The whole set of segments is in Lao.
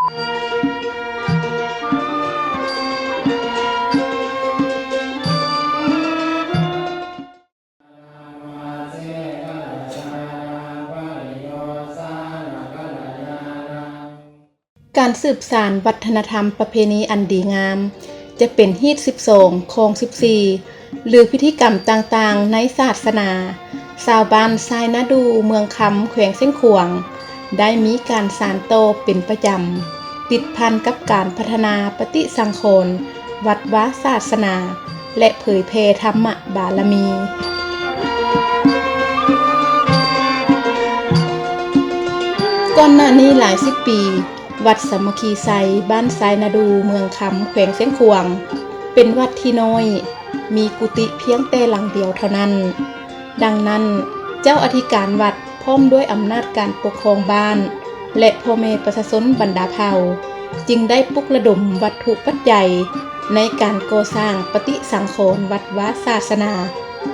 ການສືບສານວັດທະນະທຳປະເພນີອັນດີງາມ ຈະເປັນຮີດສິບສອງ ຄອງສິບສີ່ ຫຼື ພິທີກຳຕ່າງໆໃນສາສະໜາ. ຊາວບ້ານຊາຍນາດູ ເມືອງຄຳ ແຂວງຊຽງຂວາງ ໄດ້ມີການສານຕໍ່ເປັນປະຈຳ ຕິດພັນກັບການພັດທະນາປະຕິສັງຂອນ ວັດວາສາສະໜາ ແລະ ເຜີຍແຜ່ທຳມະບາລະມີ. ກ່ອນໜ້ານີ້ຫຼາຍສິບປີ, ວັດສາມັກຄີໄຊ ບ້ານຊາຍນາດູ ເມືອງຄຳ ແຂວງຊຽງຂວາງ ເປັນວັດທີ່ນ້ອຍ, ມີກຸຕິພຽງແຕ່ຫຼັງດຽວເທົ່ານັ້ນ. ດັ່ງນັ້ນ, ເຈົ້າອະທິການວັດ ພ້ອມດ້ວຍອຳນາດການປົກຄອງບ້ານ ແລະ ພໍ່ແມ່ປະຊາຊົນບັນດາເຜົ່າ ຈຶ່ງໄດ້ປຸກລະດົມວັດຖຸປັດໄຈໃນການກໍ່ສ້າງປະຕິສັງຂອນວັດວາສາສະໜາ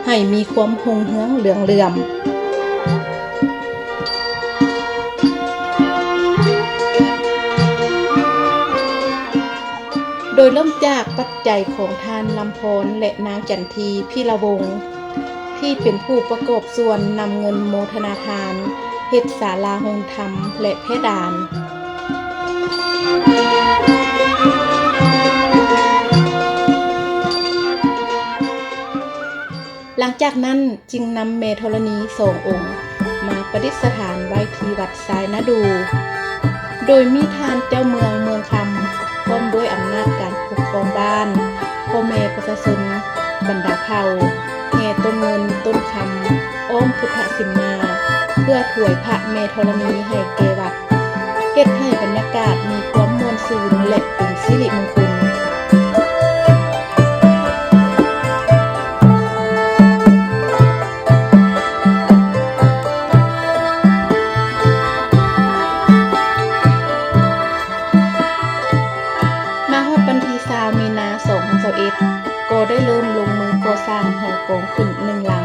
ໃຫ້ມີຄວາມຮຸ່ງເຮືອງເຫຼືອງເຫຼື້ອມ. ໂດຍເລີ່ມຈາກປັດໄຈຂອງທ່ານລຳພອນ ແລະ ນາງຈັນທີ ພິລະວົງ ທີ່ເປັນຜູ້ປະກອບສ່ວນນຳເງິນໂມທະນາທານ ເຮັດສາລາໂຮງທຳ ແລະ ເພດານ. ຫຼັງຈາກນັ້ນຈຶ່ງນຳແມ່ທໍລະນີສອງອົງມາປະດິດສະຖານໄວ້ທີ່ວັດຊາຍນາດູ ໂດຍມີທ່ານເຈົ້າເມືອງເມືອງຄຳ ພ້ອມດ້ວຍອຳນາດການປົກຄອງບ້ານ, ພໍ່ແມ່ປະຊາຊົນບັນດາເຜົ່າ ແຫ່ຕົ້ນເງິນຕົ້ນຄຳ ອ້ອມພຸດທະສິມມາ ເພື່ອຖວາຍພະແມ່ທໍລະນີໃຫ້ແກ່ວັດ ເຮັດໃຫ້ບັນຍາກາດມີຄວາມມ່ວນຊື່ນ ແລະ ເປັນສິລິມຸງຄຸນ. ມາຮອດວັນທີຊາວ ມີນາ ສອງພັນຊາວເອັດ ກໍໄດ້ເລີ່ມລົງມືກໍ່ສ້າງຫໍກອງຂຶ້ນໜຶ່ງຫຼັງ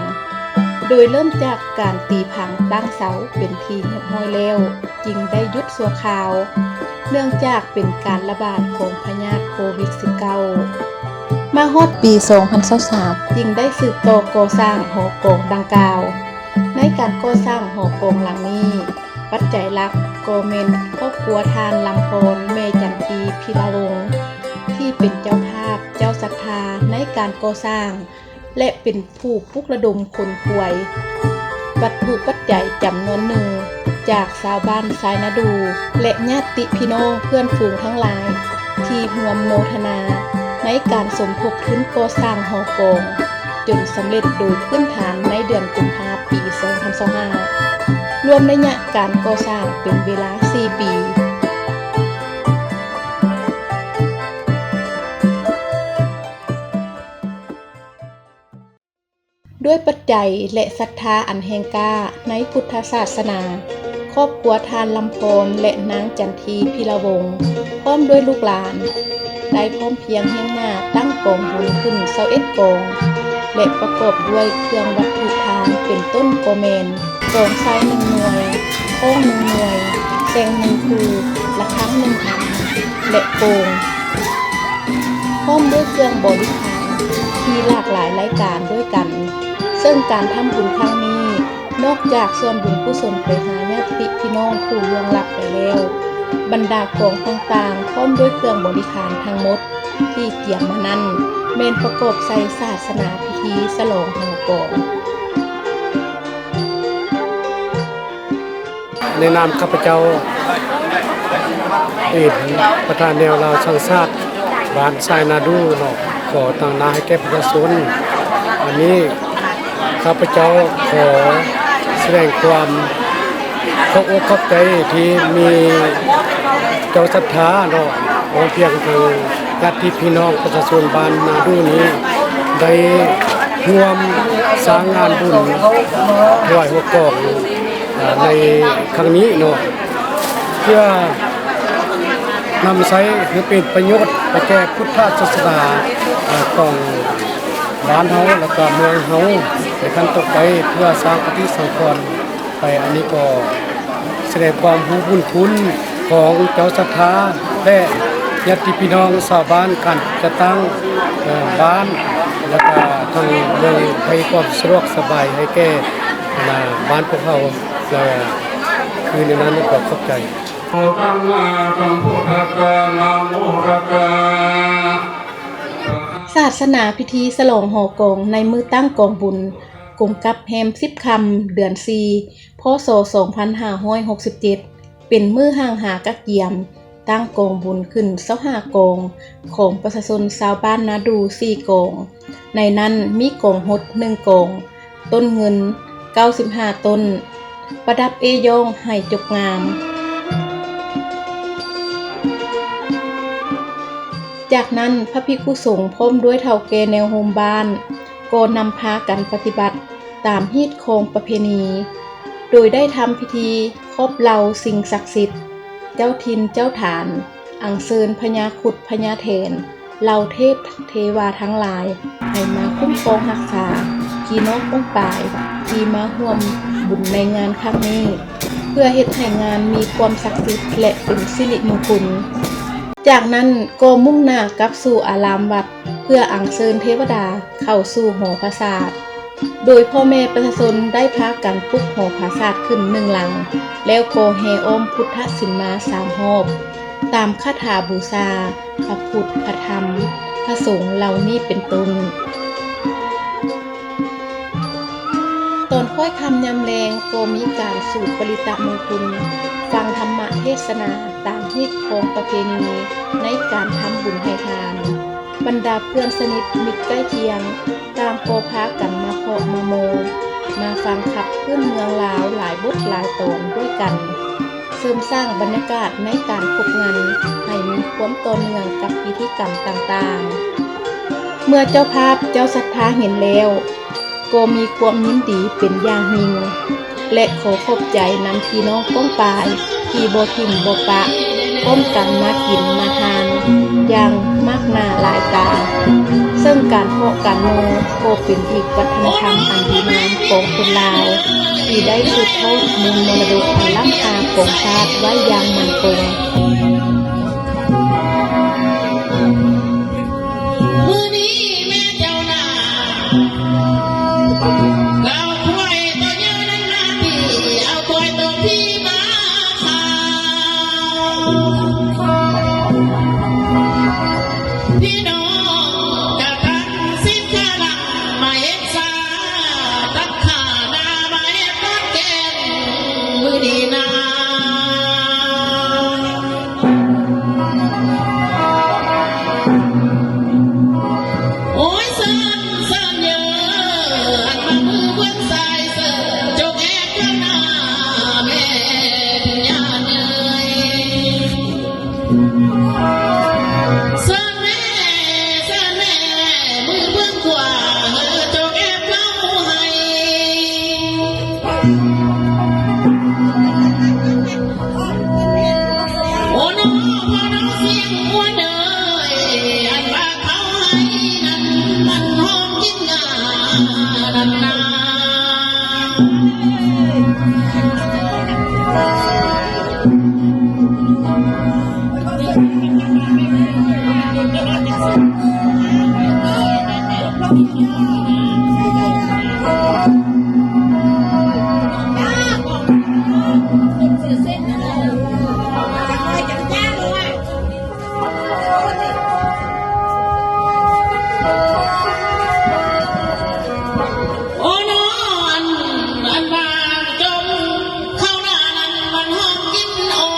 ໂດຍເລີ່ມຈາກການຕີຜັງຕັ້ງເສົາເປັນທີ່ຮຽບຮ້ອຍແລ້ວ ຈຶ່ງໄດ້ຢຸດຊົ່ວຄາວ ເນື່ອງຈາກເປັນການລະບາດຂອງພະຍາດໂຄວິດສິບເກົ້າ. ມາຮອດປີສອງພັນຊາວສາມ ຈຶ່ງໄດ້ສືບຕໍ່ກໍ່ສ້າງຫໍກອງດັ່ງກ່າວ. ໃນການກໍ່ສ້າງຫໍກອງຫຼັງນີ້, ປັດໄຈຫຼັກກໍແມ່ນຄອບຄົວທ່ານລຳພອນ ແມ່ຈັນທີ ພິລະວົງ ທີ່ເປັນເຈົ້າພາບເຈົ້າສັດທາໃນການກໍ່ສ້າງ ແລະ ເປັນຜູ້ປຸກລະດົມຂົນຂວາຍວັດຖຸປັດໄຈຈຳນວນໜຶ່ງຈາກຊາວບ້ານຊາຍນາດູ ແລະ ຍາດຕິພີ່ນ້ອງເພື່ອນຝູງທັງຫຼາຍ ທີ່ຮ່ວມໂມທະນາໃນການສົມທົບທຶນກໍ່ສ້າງຫໍກອງ ຈົນສຳເລັດໂດຍພື້ນຖານໃນເດືອນກຸມພາ ປີສອງພັນຊາວຫ້າ ລວມໄລຍະການກໍ່ສ້າງເປັນເວລາສີ່ປີ. ດ້ວຍປັດໄຈ ແລະ ສັດທາອັນແຮງກ້າໃນພຸດທະສາສະໜາ, ຄອບຄົວທ່ານລຳພອນ ແລະ ນາງຈັນທີ ພິລະວົງ ພ້ອມດ້ວຍລູກຫຼານ ໄດ້ພ້ອມພຽງຮຽງໜ້າຕັ້ງກອງບຸນຂຶ້ນຊາວເອັດກອງ ແລະ ປະກອບດ້ວຍເຄື່ອງວັດຖຸທານເປັນຕົ້ນກໍແມ່ນ ກອງໄຊໜຶ່ງໜ່ວຍ, ຄ້ອງໜຶ່ງໜ່ວຍ, ແຊງໜຶ່ງຄູ່, ລະຄັງໜຶ່ງອັນ ແລະ ໂປ່ງ ພ້ອມດ້ວຍເຄື່ອງບໍລິຫານທີ່ຫຼາກຫຼາຍລາຍການດ້ວຍກັນ, ເຊິ່ງການທຳບຸນຄັ້ງນີ້ ນອກຈາກສ່ວນບຸນກຸສົນໄປຫາຍາດຕິພີ່ນ້ອງຜູ້ລ່ວງລັບໄປແລ້ວ, ບັນດາກອງຕ່າງໆ ພ້ອມດ້ວຍເຄື່ອງບໍລິຫານທັງໝົດທີ່ກຽມມານັ້ນ ແມ່ນປະກອບໃສ່ສາສະໜາພິທີສະຫຼອງຫໍກອງ. ໃນນາມຂ້າພະເຈົ້າ ເປັນປະທານແນວລາວສ້າງຊາດ ບ້ານຊາຍນາດູເນາະ, ຂໍຕັ້ງໜ້າໃຫ້ແກ່ປະຊາຊົນ. ອັນນີ້ຂ້າພະເຈົ້າຂໍສະແດງຄວາມຂອບອົກຂອບໃຈທີ່ມີເຈົ້າສັດທາເນາະ, ພ້ອມພຽງທັງຍາດຕິພີ່ນ້ອງປະຊາຊົນບ້ານນາດູນີ້ ໄດ້ຮ່ວມສ້າງງານບຸນຖວາຍຫົວກອງ ອ່າ ໃນຄັ້ງນີ້ເນາະ ເພື່ອນຳໃຊ້ໃຫ້ເປັນປະໂຫຍດໄປແກ່ພຸດທະສາສະໜາ ອ່າ ຂອງບ້ານເຮົາ ແລ້ວກໍເມືອງເຮົາໃນຂັ້ນຕໍ່ໄປ ເພື່ອສ້າງປະຕິສັງຂອນໄປ. ອັນນີ້ກໍສະແດງຄວາມຮູ້ບຸນຄຸນ ຂອງເຈົ້າສັດທາ ແລະ ຍາດຕິພີ່ນ້ອງຊາວບ້ານ ການຈັດຕັ້ງ ເອີ ບ້ານ ແລ້ວກະທັງເບິ່ງໃຫ້ຄວາມສະດວກສະບາຍໃຫ້ແກ່ ອ່າ ບ້ານພວກເຮົາ ແລ້ວຄືໃນນັ້ນກໍຂອບໃຈ. ສາສະໜາພິທີສະຫຼອງຫໍກອງໃນມື້ຕັ້ງກອງບຸນ ກົງກັບແຮມສິບຄ່ຳ ເດືອນສີ່ ພ.ສ. ສອງພັນຫ້າຮ້ອຍຫົກສິບເຈັດ ເປັນມື້ຫ້າງຫາກະກຽມ ຕັ້ງກອງບຸນຂຶ້ນຊາວຫ້າກອງ ຂອງປະຊາຊົນຊາວບ້ານນາດູສີ່ກອງ, ໃນນັ້ນມີກອງຫົດໜຶ່ງກອງ, ຕົ້ນເງິນເກົ້າສິບຫ້າຕົ້ນ, ປະດັບເອ້ຍ້ອງໃຫ້ຈົບງາມ. ຈາກນັ້ນພະພິກຂຸສົງພ້ອມດ້ວຍເຖົ້າແກ່ແນວໂຮມບ້ານ ກໍນຳພາກັນປະຕິບັດຕາມຮີດຄອງປະເພນີ ໂດຍໄດ້ທຳພິທີ ຂອບເຫຼົ່າສິ່ງສັກສິດ, ເຈົ້າຖິ່ນເຈົ້າຖານ, ອັງເຊີນພະຍາຄຸດພະຍາແຖນ, ເຫຼົ່າເທບເທວາທັງຫຼາຍ ໃຫ້ມາຄຸ້ມຄອງຮັກສາພີ່ນ້ອງປ້ອງປາຍທີ່ມາຮ່ວມບຸນໃນງານຄັ້ງນີ້ ເພື່ອເຮັດໃຫ້ງານມີຄວາມສັກສິດ ແລະ ເປັນສິລິມຸງຄຸນ. ຈາກນັ້ນກໍມຸ່ງໜ້າກັບສູ່ອາລາມວັດ ເພື່ອອັງເຊີນເທວະດາເຂົ້າສູ່ຫໍຜາສາດ. ໂດຍພໍ່ແມ່ປະຊາຊົນໄດ້ພາກັນປຸກຫໍຜາສາດຂຶ້ນໜຶ່ງຫຼັງ ແລ້ວກໍແຫ່ອ້ອມພຸດທະສິມມາສາມຮອບ ຕາມຄາຖາບູຊາພະພຸດ ພະທຳ ພະສົງເຫຼົ່ານີ້ເປັນຕົ້ນ. ຕອນຄ້ອຍຄ່ຳຍາມແລງກໍມີການສູບປະລິດຕະມຸງຄຸນ, ຟັງທຳມະເທດສະໜາຕາມຮີດຄອງປະເພນີໃນການທຳບຸນໃຫ້ທານ. ບັນດາເພື່ອນສະໜິດມິດໃກ້ຄຽງ ຕ່າງກໍພາກັນມາເຄາະມາໂມ ມາຟັງຂັບພື້ນເມືອງລາວຫຼາຍບົດຫຼາຍຕອນດ້ວຍກັນ, ເສີມສ້າງບັນຍາກາດໃນການຄົບງັນໃຫ້ມີຄວາມຕໍ່ເນື່ອງກັບພິທີກຳຕ່າງໆ. ເມື່ອເຈົ້າພາບເຈົ້າສັດທາເຫັນແລ້ວ ກໍມີຄວາມຍິນດີເປັນຢ່າງຍິ່ງ ແລະ ຂໍຂອບໃຈນຳພີ່ນ້ອງປ້ອງປາຍທີ່ບໍ່ຖິ້ມບໍ່ປະ ພ້ອມກັນມາກິນມາທານຢ່າງມາກໜ້າຫຼາຍຕາ, ເຊິ່ງການເຄາະການໂມກໍເປັນອີກວັດທະນະທຳອັນດີງາມຂອງຄົນລາວ ທີ່ໄດ້ສືບທອດມູນມໍລະດົກອັນລ້ຳຄ່າຂອງຊາດໄວ້ຢ່າງໝັ້ນຄົງ. ມື້ນີ້ແມ່ເຈົ້ານາ ເອົາຄວາຍໂຕໃຫຍ່ນັ້ນມາຕີ ເອົາຄວາຍໂຕພີ່ມາຂາຍ ພີ່ນ້ອງກະຕັ້ງສິດກະລັງມາເຮັດສາ ຕັດຂາໜ້າມາເຮັດກອນແກ່ນມື້ນີ້ນາ. ໂອ້ຍ ເຊີນ ເຊີນເດີ ອັນວ່າມືເບິ່ງຊາຍເຊີນ ຈົກແອບເຈົ້າໜ້າແມ່ພະຍາເອີຍ. ເຊີນແມ່ ເຊີນແມ່ ມືເບື້ອງຂວາ ເອີ ຈົກແອບເລົ່າໃຫ້. ໂອ້ ນ້ອງ ພໍ່ນ້ອງ ສຽງມ່ວນເອີຍ ອັນວ່າເຂົາໃຫ້ນັ້ນ ມັນຫອມກິ່ງງານັ້ນນາ. ໂອ້ ນ້ອງ ອັນ ອັນວ່າຈົມເຂົ້າໜ້ານັ້ນ ມັນຫອມກິ່ນອ້ອ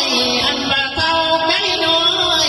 ຍ ອັນວ່າເຂົ້າໄກ່ນ້ອຍ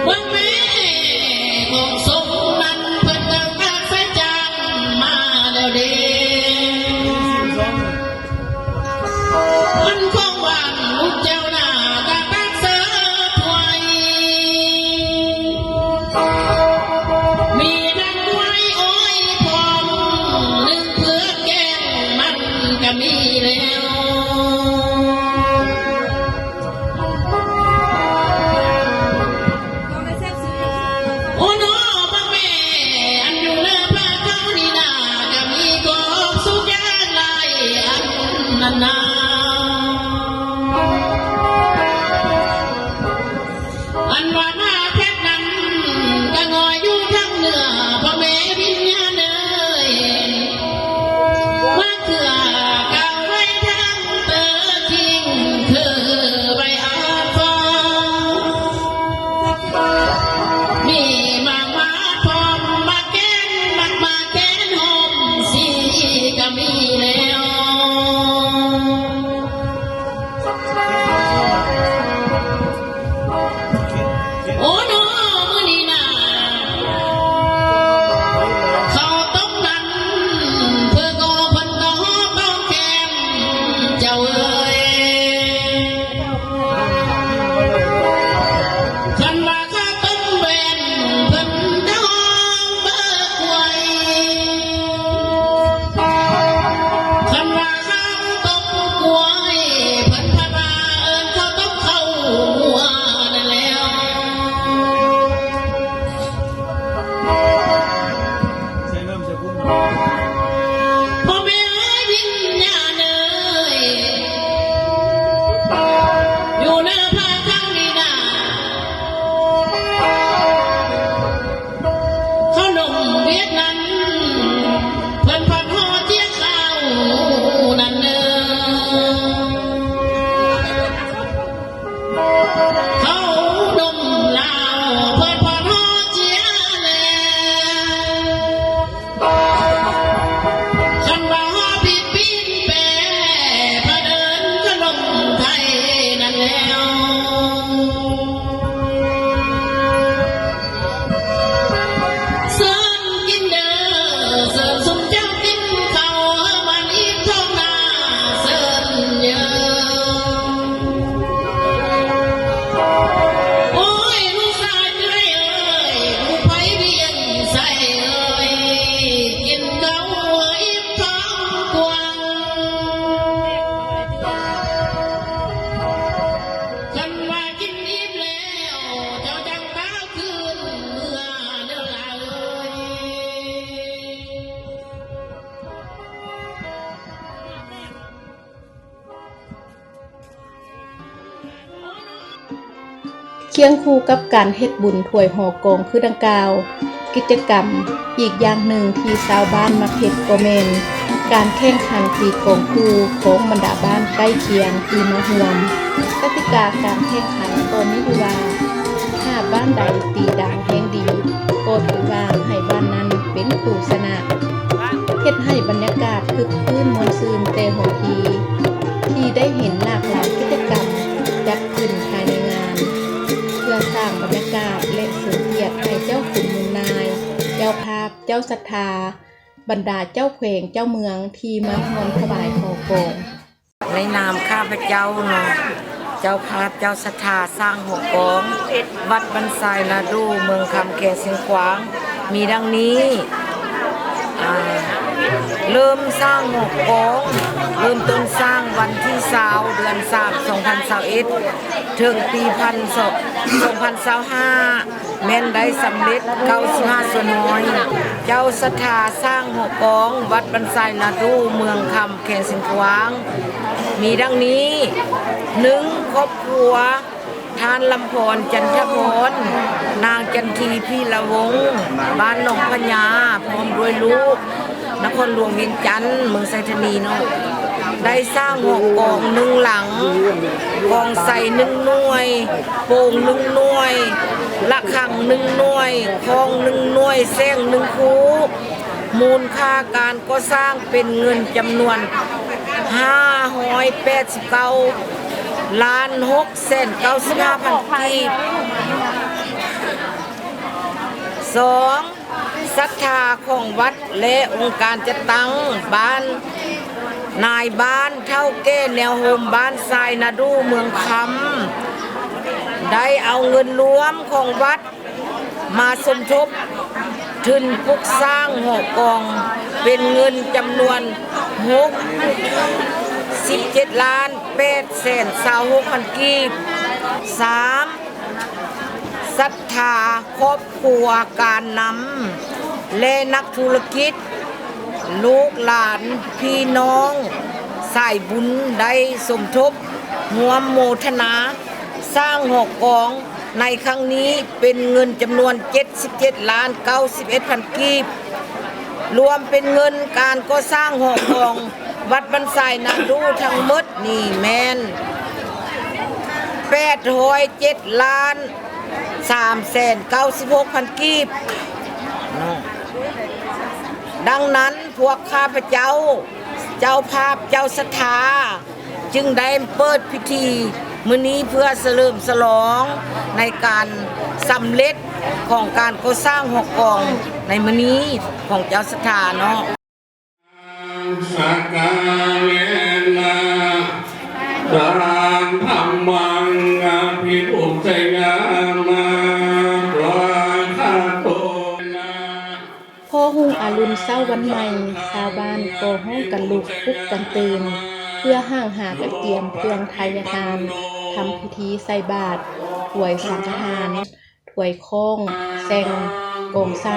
ເບິ່ງແມ່ຂອງສົງນັ້ນ ເພິ່ນກໍອັດສະຈັນມາແລ້ວເດ້. ອັນຂອງຫວານລູກເຈົ້າໜ້າກະຕັກເສີພວຍ ມີທັງກ້ວຍອ້ອຍພ້ອມ ໜຶ້ງເຜືອກແກງມັນກະມີແລ້ວ. ໂອ້ ນ້ອງບັກແມ່ ອັນຢູ່ເໜືອພາເຂົານີ້ນາ ກະມີກອງສຸກຢ່າງຫຼາຍອັນນັ້ນນາ. ອັນວ່າມາແພັດນັ້ນ ກະງອຍຢູ່ທາງເໜືອ ພໍ່ແມ່ວິນຍານເອີຍ ມາເກືອກາວໄວ້ທາງເຕີ ຄິງຄືໄວ້ອາບຟ້າ ມີໝາກມາດພ້ອມ ໝາກແກນ ໝາກມາແກນຫອມ ສີກະມີແລ້ວ. ໂອ້ ນ້ອງ ມື້ນີ້ນາ ເຂົ້າຕົ້ມນັ້ນ ເພິ່ນກໍ ເພິ່ນກໍຫອມຕ້ອງແກ້ມເຈົ້າເອີຍ. ຄັນວ່າ ເຂົ້າຕົ້ມແວ່ນ ເພິ່ນຈະຫອມເບີກກ້ວຍ ຄັນວ່າເຂົ້າຕົ້ມກ້ວຍ ເພິ່ນພາວ່າເອີ້ນເຂົ້າຕົ້ມເຂົ້າງົວນັ້ນແລ້ວ. ໃສ່ນ້ຳໃສ່ຂຸ້ນ ພໍ່ແມ່ເອີຍ ວິນຍານເອີຍ ຢູ່ເໜືອພາເຂົານີ້ນາ ເຂົານົມຫວຽດນັ້ນ ເພິ່ນພັດຫໍ່ເຈຍຂາວນັ້ນເນີ. ເຂົານົມລາວ ເພິ່ນພັດຫໍ່ເຈຍແລ. ຄັນວ່າຫໍ່ພິດປິ່ນແປ ພະເດີນຂະໜົມໄທນັ້ນແລ້ວ. ເຊີນກິນເດີ ເຊີນຊຸມເຈົ້າກິນເຂົ້າ ໃຫ້ມັນອີ່ມທ້ອງໜ້າ ເຊີນເຢີ. ໂອ້ຍ ລູກຊາຍເອື້ອຍເອີຍ ລູກໃຜວຽງໄຊເອີຍ ກິນເຂົ້າອີ່ມທ້ອງກວ້າງ. ຄັນວ່າກິນອີ່ມແລ້ວ ເຈົ້າຈັ່ງພາຄືນເມືອເດີຫຼານເອີຍ. ຄຽງຄູ່ກັບການເຮັດບຸນຖ້ວຍຫໍ່ກອງຄືດັ່ງກ່າວ, ກິດຈະກຳອີກຢ່າງໜຶ່ງທີ່ຊາວບ້ານມັກເຮັດກໍແມ່ນການແຂ່ງຂັນຕີກອງຄູ່ຂອງບັນດາບ້ານໃກ້ຄຽງທີ່ມາຮ່ວມ. ກະຕິກາການແຂ່ງຂັນກໍມີຢູ່ວ່າ ຖ້າບ້ານໃດຕີດັງແຮງດີ ກໍຖືວ່າໃຫ້ບ້ານນັ້ນເປັນຜູ້ຊະນະ. ເຮັດໃຫ້ບັນຍາກາດຄຶກຄື້ນມ່ວນຊື່ນແຕ່ຫົວທີ ທີ່ໄດ້ເຫັນຫຼາກຫຼາຍກິດຈະກຳຈັດຂຶ້ນພາຍໃນງານ ເພື່ອສ້າງບັນຍາກາດ ແລະ ເສີມກຽດໃຫ້ເຈົ້າຂຸນມູນນາຍ, ເຈົ້າພາບ, ເຈົ້າສັດທາ, ບັນດາເຈົ້າແຂວງເຈົ້າເມືອງທີ່ມາຮ່ວມຖວາຍຫໍ່ກອງ. ໃນນາມຂ້າພະເຈົ້າເນາະ ເຈົ້າພາບເຈົ້າສັດທາສ້າງຫໍ່ກອງ ວັດບ້ານຊາຍນາດູ ເມືອງຄຳ ແຂວງຊຽງຂວາງ ມີດັ່ງນີ້. ອາ ເລີ່ມສ້າງຫໍ່ກອງ ເລີ່ມຕົ້ນສ້າງວັນທີຊາວ ເດືອນສາມ ສອງພັນຊາວເອັດ ເຖິງປີພັນ ສອງພັນຊາວຫ້າ ແມ່ນໄດ້ສຳເລັດເກົ້າສິບຫ້າສ່ວນຮ້ອຍ. ເຈົ້າສັດທາສ້າງຫໍ່ກອງ ວັດບ້ານຊາຍນາດູ ເມືອງຄຳ ແຂວງຊຽງຂວາງ ມີດັ່ງນີ້: ໜຶ່ງ ຄອບຄົວ ທ່ານ ລຳພອນ ຈັນທະພອນ ນາງ ຈັນທີ ພີລະວົງ ບ້ານໜອງພະຍາ ພ້ອມດ້ວຍລູກ ນະຄອນຫຼວງວຽງຈັນ ເມືອງໄຊທານີເນາະ ໄດ້ສ້າງຫໍ່ກອງໜຶ່ງຫຼັງ, ກອງໄຊໜຶ່ງໜ່ວຍ, ໂປ່ງໜຶ່ງໜ່ວຍ, ລະຄັງໜຶ່ງໜ່ວຍ, ຄ້ອງໜຶ່ງໜ່ວຍ, ແຊງໜຶ່ງຄູ່, ມູນຄ່າການກໍ່ສ້າງເປັນເງິນຈຳນວນຫ້າຮ້ອຍແປດສິບເກົ້າລ້ານຫົກແສນເກົ້າສິບຫ້າພັນກີບ. ສອງ ສັດທາຂອງວັດ ແລະ ອົງການຈັດຕັ້ງບ້ານ, ນາຍບ້ານ, ເຖົ້າແກ່ແນວໂຮມບ້ານຊາຍນາດູເມືອງຄຳ ໄດ້ເອົາເງິນລວມຂອງວັດ ມາສົມທົບທຶນປຸກສ້າງຫໍກອງ ເປັນເງິນຈຳນວນຫົກສິບເຈັດລ້ານແປດແສນຊາວຫົກພັນກີບ. ສາມ ສັດທາຄອບຄົວການນຳ ແລະ ນັກທຸລະກິດ, ລູກຫຼານ, ພີ່ນ້ອງສາຍບຸນໄດ້ສົມທົບຮ່ວມໂມທະນາ ສ້າງຫໍກອງໃນຄັ້ງນີ້ເປັນເງິນຈຳນວນເຈັດສິບເຈັດລ້ານເກົ້າສິບເອັດພັນກີບ. ລວມເປັນເງິນການກໍ່ສ້າງຫໍກອງວັດບ້ານຊາຍນາດູທັງໝົດນີ້ແມ່ນແປດຮ້ອຍເຈັດລ້ານສາມແສນເກົ້າສິບຫົກພັນກີບ. ດັ່ງນັ້ນ ພວກຂ້າພະເຈົ້າ ເຈົ້າພາບເຈົ້າສັດທາ ຈຶ່ງໄດ້ເປີດພິທີມື້ນີ້ເພື່ອສະເຫຼີມສະຫຼອງໃນການສຳເລັດຂອງການກໍ່ສ້າງຫໍກອງໃນມື້ນີ້ຂອງເຈົ້າສັດທາເນາະ. ສັກກາເລນະ ຕັງ ທຳມັງ ອະພິປູຊະຍາມະ ສວາຄາໂຕ ນະ. ພໍຮຸ່ງອາລຸນເຊົ້າວັນໃໝ່, ຊາວບ້ານກໍຮ້ອງກັນລຸກ, ປຸກກັນຕື່ນ ເພື່ອຫ້າງຫາກະກຽມເຄື່ອງທາຍະທານ, ທຳພິທີໃສ່ບາດ, ຖວາຍສັງຄະທານ, ຖວາຍຄ້ອງ, ແຊ່ງ, ກອງໄຊ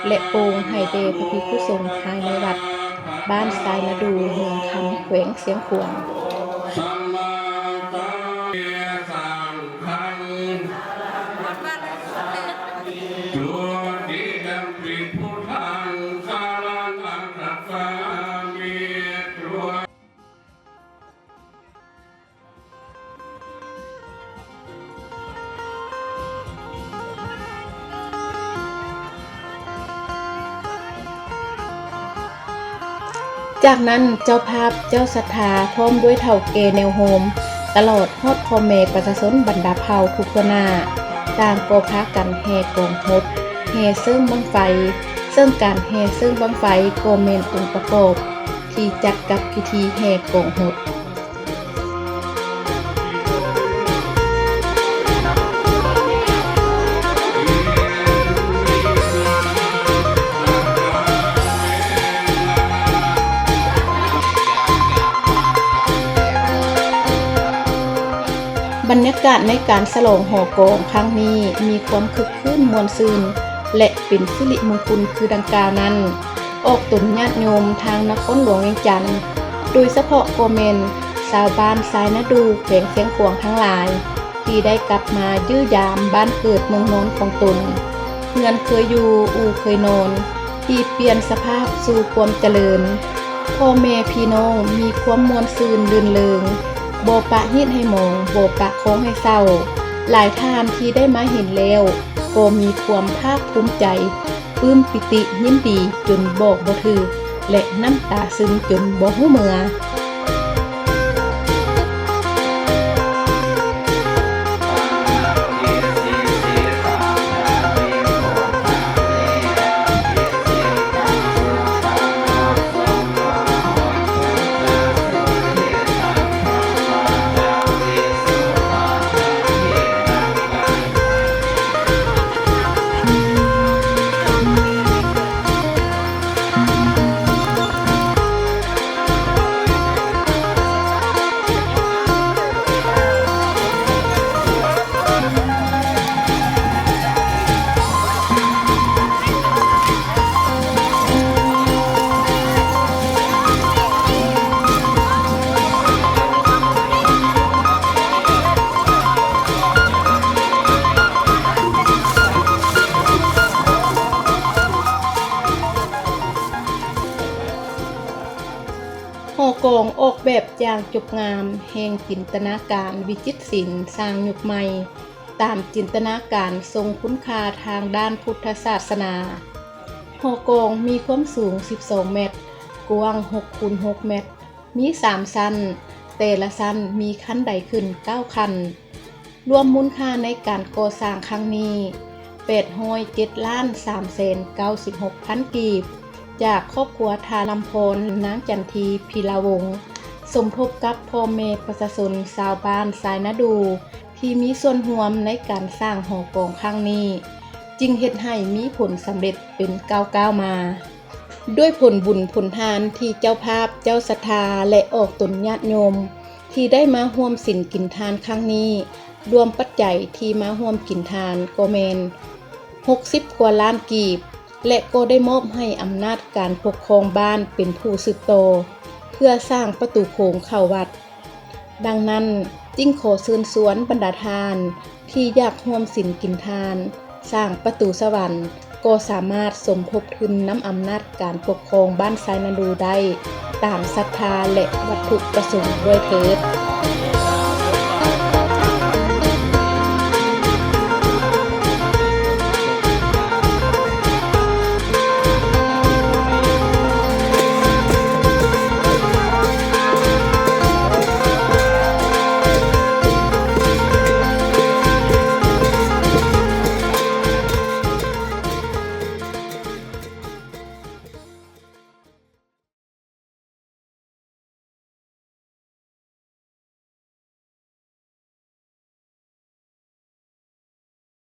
ແລະ ໂປ່ງໃຫ້ແດ່ພະພິກຂຸສົງພາຍໃນວັດບ້ານຊາຍນາດູ ເມືອງຄຳ ແຂວງຊຽງຂວາງ. ສະມາກາເມ ສັງຄັງ ທຸຕິຍຳປິ ພຸດທັງ ສະຣະນັງ ຄັດສາມິ. ຈາກນັ້ນ ເຈົ້າພາບເຈົ້າສັດທາ ພ້ອມດ້ວຍເຖົ້າແກ່ແນວໂຮມ ຕະຫຼອດຮອດພໍ່ແມ່ປະຊາຊົນບັນດາເຜົ່າທຸກທົ່ວໜ້າ ຕ່າງກໍພາກັນແຫ່ກອງຫົດ, ແຫ່ເຊິ່ງບັ້ງໄຟ, ເຊິ່ງການແຫ່ເຊິ່ງບັ້ງໄຟກໍແມ່ນອົງປະກອບທີ່ຈັດກັບພິທີແຫ່ກອງຫົດ. ບັນຍາກາດໃນການສະຫຼອງຫໍກອງຄັ້ງນີ້ ມີຄວາມຄຶກຄື້ນມ່ວນຊື່ນ ແລະ ເປັນສິລິມຸງຄຸນຄືດັ່ງກ່າວນັ້ນ ອອກຕົນຍາດໂຍມທາງນະຄອນຫຼວງວຽງຈັນ ໂດຍສະເພາະກໍແມ່ນຊາວບ້ານຊາຍນາດູ ແຂວງຊຽງຂວາງທັງຫຼາຍ ທີ່ໄດ້ກັບມາຢ້ຽມຢາມບ້ານເກີດເມືອງນອນຂອງຕົນ, ເຮືອນເຄີຍຢູ່, ອູ່ເຄີຍນອນ ທີ່ປ່ຽນສະພາບສູ່ຄວາມຈະເລີນ. ພໍ່ແມ່ພີ່ນ້ອງມີຄວາມມ່ວນຊື່ນລື່ນເລີງ, ບໍ່ປະຮີດໃຫ້ໝອງ, ບໍ່ປະຄອງໃຫ້ເສົ້າ. ຫຼາຍທ່ານທີ່ໄດ້ມາເຫັນແລ້ວ ກໍມີຄວາມພາກພູມໃຈ, ປຶ້ມປີຕິຍິນດີຈົນບອກບໍ່ຖືກ ແລະ ນ້ຳຕາຊຶມຈົນບໍ່ຮູ້ເມື່ອ. ຫໍກອງອອກແບບຢ່າງຈົບງາມ, ແຫ່ງຈິນຕະນາການວິຈິດສິນສ້າງຍຸກໃໝ່, ຕາມຈິນຕະນາການຊົງຄຸນຄ່າທາງດ້ານພຸດທະສາສະໜາ. ຫໍກອງມີຄວາມສູງສິບສອງແມັດ, ກວ້າງຫົກຄູນຫົກແມັດ, ມີສາມຊັ້ນ, ແຕ່ລະຊັ້ນມີຂັ້ນໄດຂຶ້ນເກົ້າຂັ້ນ. ລວມມູນຄ່າໃນການກໍ່ສ້າງຄັ້ງນີ້ ແປດຮ້ອຍເຈັດລ້ານສາມແສນເກົ້າສິບຫົກພັນກີບ ຈາກຄອບຄົວທ່ານ ລຳພອນ ນາງຈັນທີ ພີລາວົງ ສົມທົບກັບພໍ່ແມ່ປະຊາຊົນຊາວບ້ານຊາຍນາດູ ທີ່ມີສ່ວນຮ່ວມໃນການສ້າງຫໍກອງຄັ້ງນີ້ ຈຶ່ງເຮັດໃຫ້ມີຜົນສຳເລັດເປັນກ້າວໆມາ. ດ້ວຍຜົນບຸນຜົນທານທີ່ເຈົ້າພາບເຈົ້າສັດທາ ແລະ ອອກຕົນຍາດໂຍມ ທີ່ໄດ້ມາຮ່ວມສິນກິນທານຄັ້ງນີ້ ລວມປັດໄຈທີ່ມາຮ່ວມກິນທານກໍແມ່ນຫົກສິບກວ່າລ້ານກີບ ແລະ ກໍໄດ້ມອບໃຫ້ອຳນາດການປົກຄອງບ້ານເປັນຜູ້ສືບຕໍ່ ເພື່ອສ້າງປະຕູໂຂງເຂົ້າວັດ. ດັ່ງນັ້ນ, ຈຶ່ງຂໍເຊີນຊວນບັນດາທ່ານທີ່ຢາກຮ່ວມສິນກິນທານ ສ້າງປະຕູສະຫວັນ ກໍສາມາດສົມທົບທຶນນຳອຳນາດການປົກຄອງບ້ານຊາຍນາດູໄດ້ ຕາມສັດທາ ແລະ ວັດຖຸປະສົງດ້ວຍເທີດ.